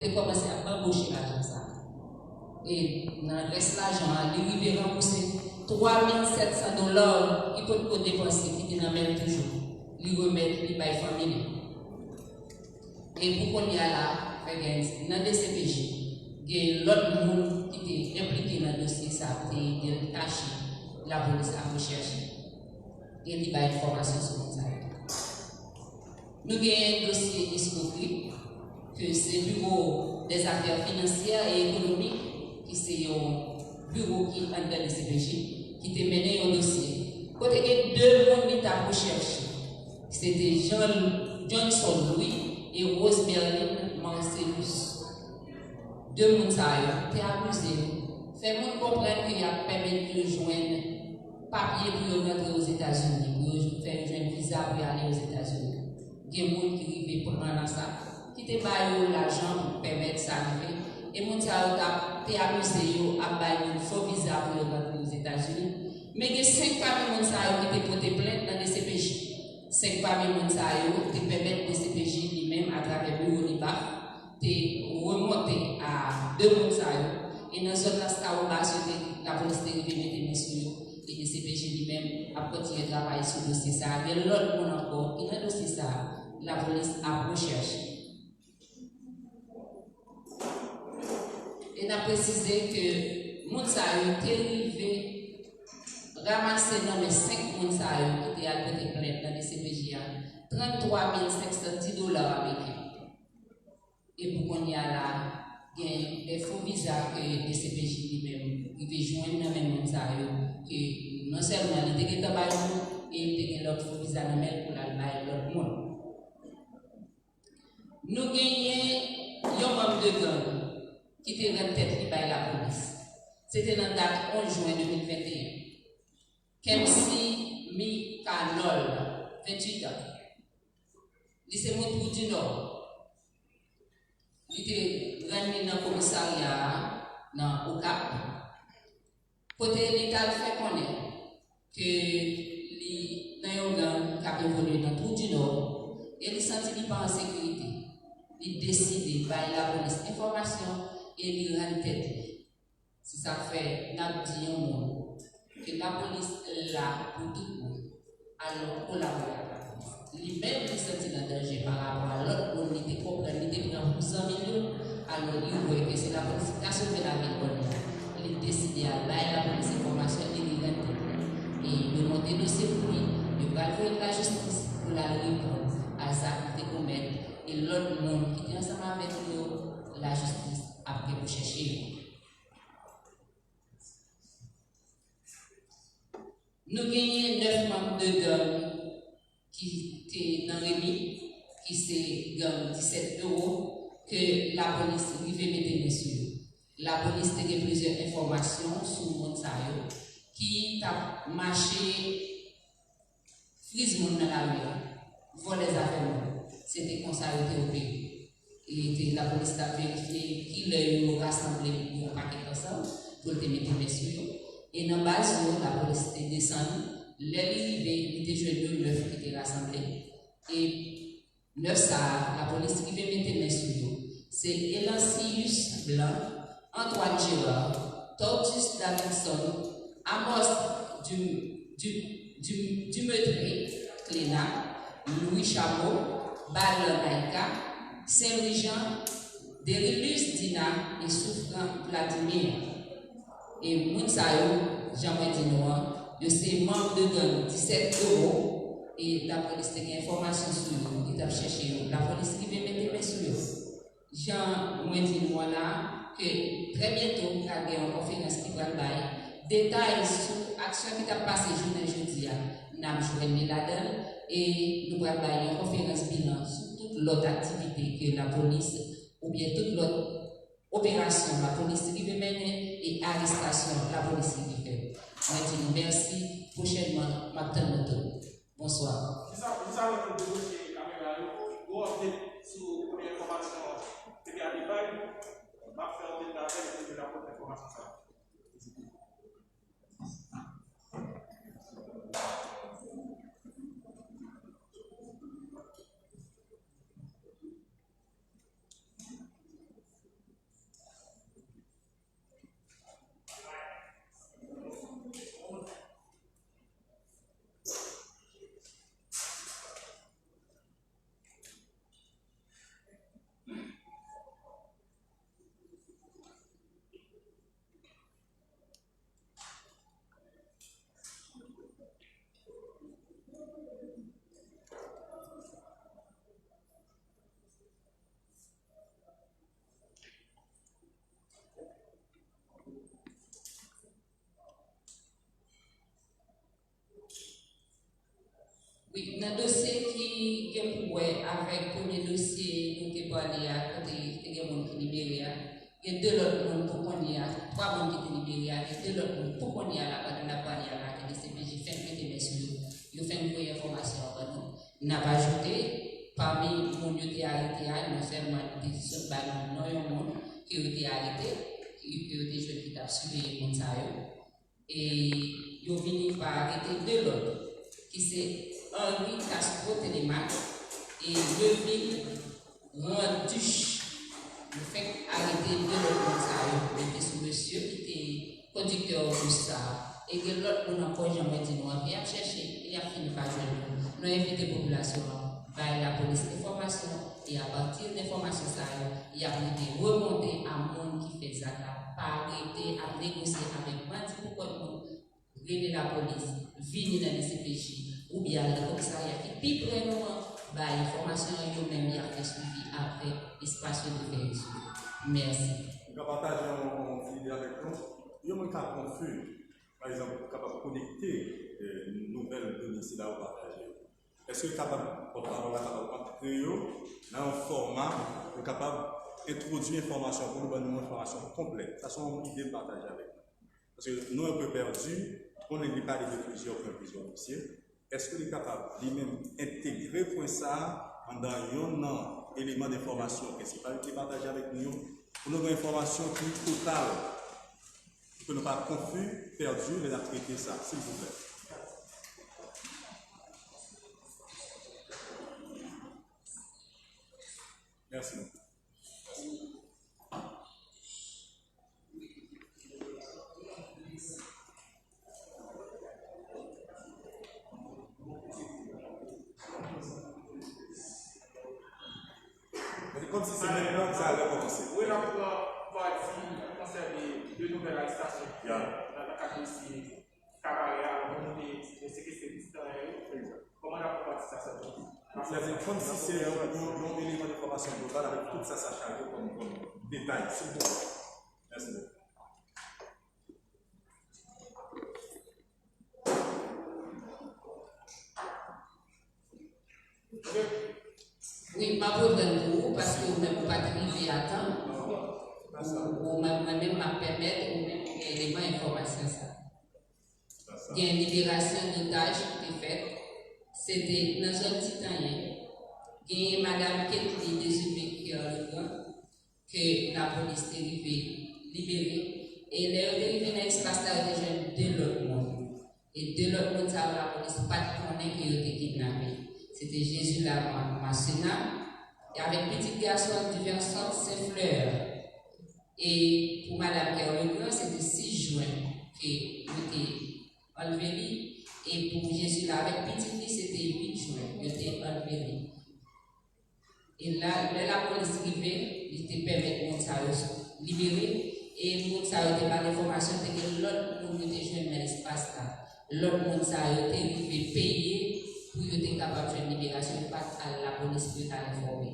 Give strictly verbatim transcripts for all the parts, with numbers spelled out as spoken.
te kòmanse ap banboche lajan sa a. E nan rès lajan an, li rive ranbouse twa mil sèt san dola ki potko depanse, ki te nan men l toujou. Li remèt, li bay fanmi li. E pou kounye a la, fè gen nan D C P J, gen lòt moun ki te enplike nan dosye sa a, te ede l kache, lapolis ap rechèche. E li bay enfòmasyon sou moun sa yo. Nou genyen dosye eskwokri ke se Bureau des Affaires Financières et Économiques, ki se yon biwo ki anndan D C P J, ki te mennen yon dosye kote gen de moun li t ap rechèche. Se te Jean Johnson Louis e Rosemerlin Marcelus. De moun sa yo te akize l, fè moun konprann ke y ap pèmèt yo jwenn papye pou yo rantre Ozetazini, pou yo fè yo jwenn viza pou yo ale Ozetazini. Gen moun ki rive pran nan sa, ki te ba yo lajan pou pèmèt sa rive, e moun sa yo t ap, te akize yo ap bay moun fo viza pou yo rantre Ozetazini. Men gen senk pami moun sa yo ki te pote plent nan D C P J. Senk pami moun sa yo te pèmèt D C P J li menm, atravè biwo li, BAF, te remonte a de moun sa yo, e nan zòn Las Cahobas, yo te, lapolis te rive mete men sou yo, e D C P J li menm ap kontinye travay sou dosye sa a. Gen lòt moun ankò ki nan dosye sa a, lapolis ap rechèche. E n ap presize ke moun sa yo te rive ranmase nan men senk moun sa yo ki te al pote plent nan D C P J a, tranntwa mil senk san dis dola ameriken. E pou kounye a la, gen fo viza ke D C P J li menm rive jwenn nan men moun sa yo, ke non sèlman li te gentan bay moun, e li te gen lòt fo viza nan men l pou l al bay lòt moun. Nou genyen yon manm de gang ki te rann tèt li bay lapolis. Se te nan dat onz jen de mil venteyen. Kemsy Micanol, venntuit an. Li se moun Twou di Nò. Li te rann li nan komisarya a, nan Okap, kote li t al fè konnen ke li nan yon gang k ap evolye nan Twou di Nò, e li santi li pa an sekirite. Li deside bay lapolis enfòmasyon e li rann tèt li. Se sa k fè n ap di yon mo, ke lapolis la pou tout moun. Alò, kolabore ak lapolis. Li menm, li santi l an danje pa rapò a lòt moun li te konprann, li te pran pou zanmi l yo. Alò, li wè ke se lapolis ki ka sove lavi l kòm li. Li deside al bay lapolis enfòmasyon e li rann tèt li. E yo monte dosye pou li, yo pral voye l lajistis pou l al reponn a zak li te komèt. E lòt moun ki te ansanm avèk li yo, lajistis ap gen pou chèche yo. Nou genyen nèf manm de gang ki te nan remi, ki se gang disèt Ewo, ke lapolis rive mete men sou yo. Lapolis te gen plizyè enfòmasyon sou moun sa yo ki t ap mache friz moun nan lari a, vòlè zafè moun. Se te konsa yo te opere. E te lapolis t ap verifye kilè yo rasanble yon pakèt ansanm pou l te mete men sou yo. E nan baz yo, lapolis te desann. Lè li rive, li te jwenn yo nèf ki te rasanble. E nèf sa a, lapolis rive mete men sou yo. Se Elancius Blanc, Antoine Gérard, Tortus Davidson, Amos Dum- Dum- Dum- Dumetre, Cléna, Louis Chameau, Balan Naïka, Saint Louis Jean, Derilus Dina e Souffrant Vladimir. E moun sa yo, jan mwen di nou an, yo se manm de gang disèt Ewo, e lapolis te gen enfòmasyon sou yo, li t ap chèche yo. Lapolis rive mete men sou yo. Jan mwen di nou an la, ke trè byento, pral gen yon konferans ki pral bay detay sou aksyon ki t ap pase jounen jodi a. N ap jwenn li ladan l, e nou pral bay yon konferans bilan sou tout lòt aktivite ke lapolis, oubyen tout lòt operasyon lapolis rive mennen e arestasyon lapolis rive fè. Mwen di nou mèsi. Pwochènman, m ap tann nou tout. Bonswa. Jis a- jis avan nou debloke kamera yo, gwo update sou premye enfòmasyon T V A te bay. M ap fè yon ti rapèl pou nou rapòte enfòmasyon sa a. Avèk premye dosye nou te pale a, kote te gen moun ki libere a, gen de lòt moun pou kounye a, twa moun ki te libere a, gen de lòt moun pou kounye a la, pandan n ap pale a la, ke D C P J fenk mete men sou yo, yo fenk voye enfòmasyon an ban nou. N ap ajoute, pami moun yo te arete a, non sèlman nou te sot ba nou non yon moun ke yo te arete, ke yo te jwenn ki t ap siveye moun sa yo, e yo vini pa arete de lòt, ki se Henri Castro Telemaque e Levil Randuch. Nou fenk arete de lòt moun sa yo, men te sou mesye ki te kondiktè obis sa a. E gen lòt moun ankò, jan mwen di nou an, ke y ap chèche, e y ap fini pa jwenn yo. Nou envite popilasyon an bay lapolis enfòmasyon, e apati de enfòmasyon sa yo, y ap rete remonte a moun ki fè zak la, pa rete ap negosye avèk bandi pou kont nou, rele lapolis, vini nan D C P J, oubyen al nan komisarya ki pi pre nou an, bay enfòmasyon an, yo menm y ap fè swivi avèk espas yo dwe fè yo swivi. Mèsi. Nou ka pataje yon, yon ti ide avèk nou. Yon moun ka konfi, pa egzanp, kapab konekte, eh, nouvèl done sila ou pataje yo. Èske kapab, pòtpawòl la kapab antre yo nan yon fòma pou kapab entwodui enfòmasyon pou nou, ban nou yon enfòmasyon konplè? Sa se yon ide m pataje avèk nou. Paske nou enpe pèdi, konnen li pale de plizyè pwen, plizyè dosye. Èske li kapab, li menm, entegre pwen sa a anndan yonn nan eleman d enfòmasyon prensipal ki te pataje avèk nou yo, pou nou gen enfòmasyon ki total, pou ke nou pa konfi, pèdi lè n ap trete sa, silvouplè? Mèsi. Kòmsi se mentnan sa a rekòmanse. Wi, n ap pran pati konsène de nouvèl arestasyon ki fèt nan, nan kad dosye Kabarè a, lè nou te, te sekestre pitit anyen yo. Kòman n ap pran pati sa sèlman? Sètadi, kòmsi se yon, yon, yon eleman enfòmasyon global avèk tout sa sa chaje kòm, kòm detay, silvouplè. Mèsi bokou. Wi, m ap reprann pou ou, paske ou menm ou pa t rive a tan. Ou, ou menm, mwen menm, m ap pèmèt ou menm ou gen eleman enfòmasyon sa. Gen liberasyon dotaj ki te fèt. Se te nan zòn Titanyen. Genyen madanm Ketly Désiré Pierre Legrand ke lapolis te rive libere. E lè yo te rive nan espas la, yo te jwenn de lòt moun. E de lòt moun sa yo, lapolis pa t konnen ke yo te kidnape. Se te Jesula Ma-, Masséna, e avèk pitit gason an, Diverson Saint Fleur. E pou madanm Pierre Legrand, se te sis jen ke yo te anlve li. E pou Jesula avèk pitit li, se te uit jen yo te anlve li. E la, lè lapolis rive, li te pèmèt moun sa yo libere, e moun sa yo te ba l enfòmasyon, te gen lòt moun yo te jwenn nan espas la. Lòt moun sa yo te rive peye pou yo te kapab jwenn liberasyon, yo pa t al lapolis pou yo t al enfòme.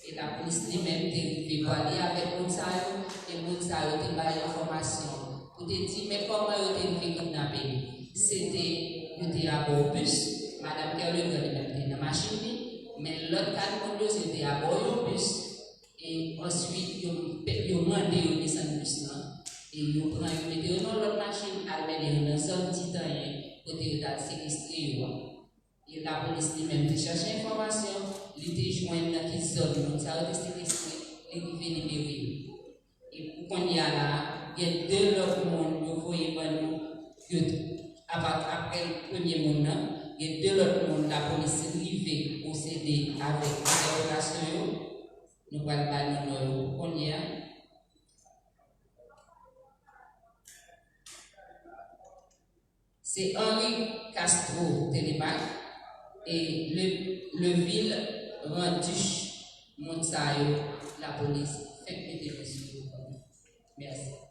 E lapolis li menm te rive pale avèk moun sa yo, e moun sa yo te ba yo enfòmasyon pou te di men kòman yo te rive kidnape li. Se te, yo te abò bis, madanm Pierre Legrand li menm te nan machin li, men lòt kat moun yo se te abò yon bis, e answit yo, yo mande yo desann bis lan, e yo pran yo mete yo nan lòt machin, al mennen yo nan zòn Titanyen, kote yo t al sekestre yo a. E lapolis li menm te chache enfòmasyon, li te jwenn nan ki zòn moun sa yo te sekestre, li rive libere yo. E pou kounye a la, gen de lòt moun yo voye ban nou, yo t-, apa-, apre premye moun nan, gen de lòt moun lapolis rive pwosede avèk entèwogasyon yo. Nou pral ba nou non yo pou kounye a. Se Henri Castro Telemaque e Le, Levil Randuch, moun sa yo, lapolis fèk mete men sou yo. Mèsi.